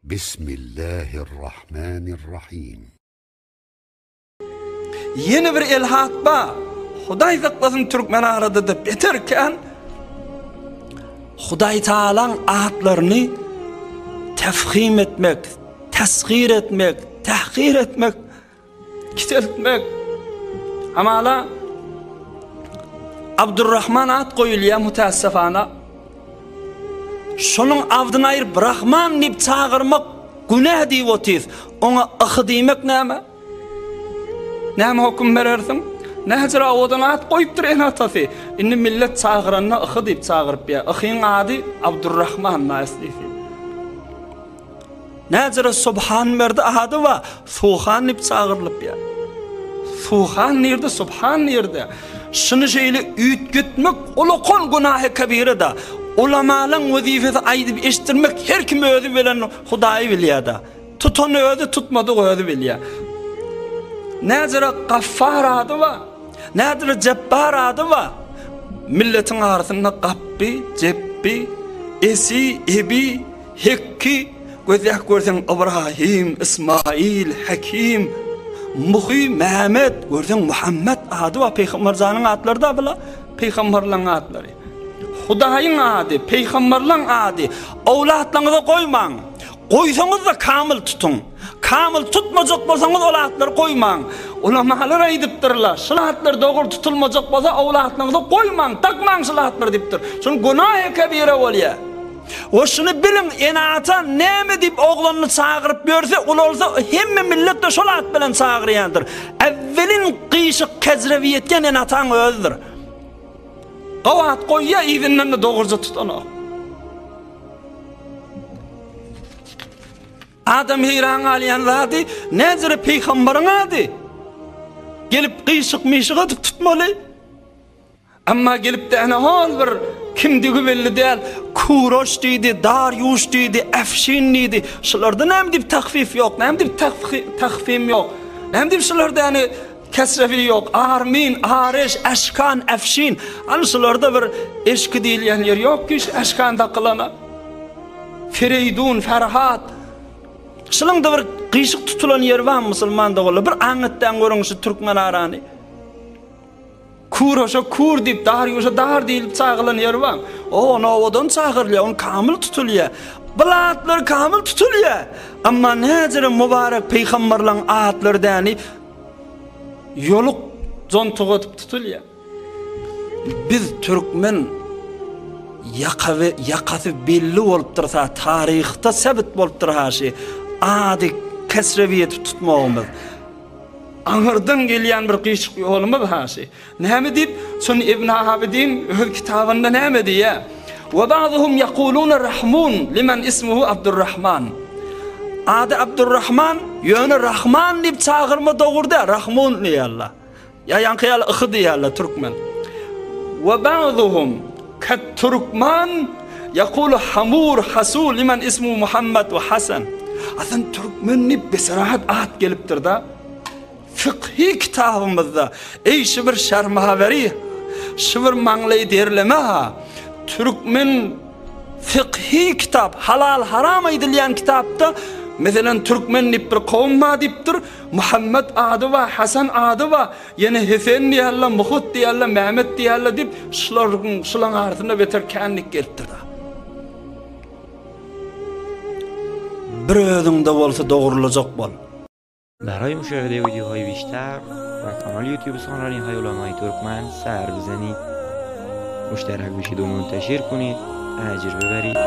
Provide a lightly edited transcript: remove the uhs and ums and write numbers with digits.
Bismillahirrahmanirrahim. Ýene bir elhat ba. Hudaý saklasyn türkmen arada-da beter kän. Hudaý Tagalaň atlaryny tefhim etmek, tesgyr etmek, tahkir etmek, kiçeltmek. Hamala Abdurrahman at goýulýar mutassafana. Şonuň abdyny aýryp Rahman diýip çagyrmak günä diýip otyrys. Oňa yhy diýmek näme? Näme höküm berersiň? Näçe owadan at goýupdyr ene-atasy. Indi millet çagyranda yhy diýip çagyryp ýa. Yhyň ady Abdurrahman naýslisi. Näçe Subhanberdi ady bar, Suhan diýip çagyrylyp ýa. Suhan nirde, Subhan nirde? Şuny şeýle üýtgetmek ulakan günahy kebire-da. Ulamalaň wezipesi aýdyp eşitdirmek her kim özi bilen Hudaýy bilýär-da. Tutan özi tutmadyk özi bilýär. Näzire Gaffar ady bar. Näzire Jepbar ady bar. Milletiň arasynda Gapby, Jepbi, Esi, Ebi, Hekki, gözläp görseň Ybrahim, Ismail, Hekim, Muhy, Mehmet, görseň Muhammet ady bar. Pygamberjanyň atlary da bula. Pygamberleň atlary. Hudaýyň ady, pygamberleň ady. Owlatlaryňyza goýmaň. Goýsaňyz-da kamyl tutuň. Kamyl tutmajak bolsaňyz ol atlary goýmaň. Ulamalar aýdypdyrlar, şul atlar dogry tutulmajak bolsa owlatlaryňyza goýmaň, dakmaň şul atlary diýipdir. Şol günahy kebire bolýar. We şuny biliň, ene-ata näme diýip oglanyny çagyryp ýörse, ulalsa hemme millet-de şol at bilen çagyrýandyr. Äwwelin gyşyk kejrebi ýetýän ene-ataň özüdir. Gowy at goýýar, yzyndan-da dogruja tutanok. Adam heýran galýan zady, näzire pygambaryň ady. Gelip gyşyk-mişyk edip tutmaly. Emma gelip-de ene hol bir kimdigi belli däl, Kuroş diýdi, Darýuş diýdi, Äfşin diýdi. Şularda näme diýip tahfif ýok, näme diýip tahfim ýok. Näme diýip şularda ýani kesrefi ýok, Armin, Areş, Äşkan, Äfşin. Hany şularda bir eşki diýilýän ýer ýok ki, şu Äşkan dakylana. Fereýdun, Ferhat. Şunuň-da bir gyşyk tutulan ýeri barmy musulman doganlar? Bir aňytdan görüň şu türkmen arany. Kuroşa kur diýip, Darýuşa dar diýlip çagyrylan ýeri bar. O, ony owadan çagyrylýar, ony kamyl tutulýar. Bul atlar kamyl tutulýar. Emma näjere mübarek pygamberleň atlary däni ýoluk jontuk edip tutulýar. Biz türkmen ýakawy ýakasy belli bolupdyr sa taryhda sebit bolupdyr haşy ady kesrewi edip tutmagymyz. Aňyrdan gelýän bir gyşyk ýolumyz haşy. Näme diýip, şony Ibn Abidin öz kitabynda näme diýýär? Wa ba'duhum yaquluna Rahmun limen ismuhu Abdurrahman. Ady Abdurrahman, ýöne Rahman diýip çagyrma dogry däl, Rahmun diýýärler. Ýa ýaňky ýaly yhy diýýärler türkmen. Wa ba'duhum kat türkman yaqulu hamur hasu limen ismu Muhammed we Hasan. Aslynda türkmen diýip beserahat at gelipdir-da. Fykhy kitabymyzda eý şu bir şermaweri, şu bir maňlaý derleme ha. Türkmen Fykhy kitap, halal haram aýdylýan kitapda, meselem, türkmen diýip bir kowum bar diýipdir, Muhammet ady bar, Hasan ady bar, ýene Hesen diýerler, Muhut diýerler, Mehmet diýerler diýip, şularyň, şularyň arasynda beter känlik gelipdir. Bir özüňde bolsa dogrulajak bol. برای مشاهده ویدیوهای بیشتر و کانال یوتیوب سخنرانی های علمای ترکمن سر بزنید مشترک بشید و منتشر کنید اجر ببرید.